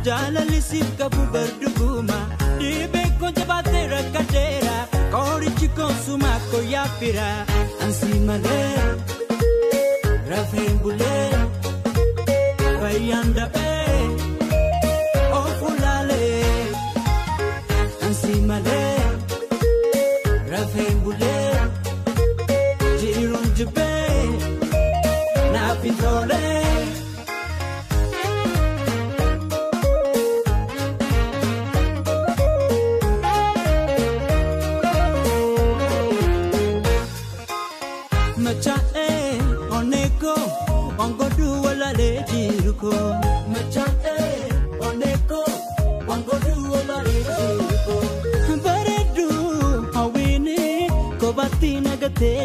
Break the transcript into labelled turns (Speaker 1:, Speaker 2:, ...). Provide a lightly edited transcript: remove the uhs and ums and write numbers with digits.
Speaker 1: Jaalalli siif qabu barduguma. Dhibee koo jabaatee rakkateera. Qorichi koo suma koo yaabbira. Ansi malee rafeen bulee fayyaan dhabee of ulaalee. Ansi malee rafeen bulee jiruun jibbee naaf hin tolee. Machaa'ee oneko wangodhu walaalee jiruko. Machaa'ee oneko wangodhu walaalee jiruko. Bareedu hawwiini kophaatti nagatee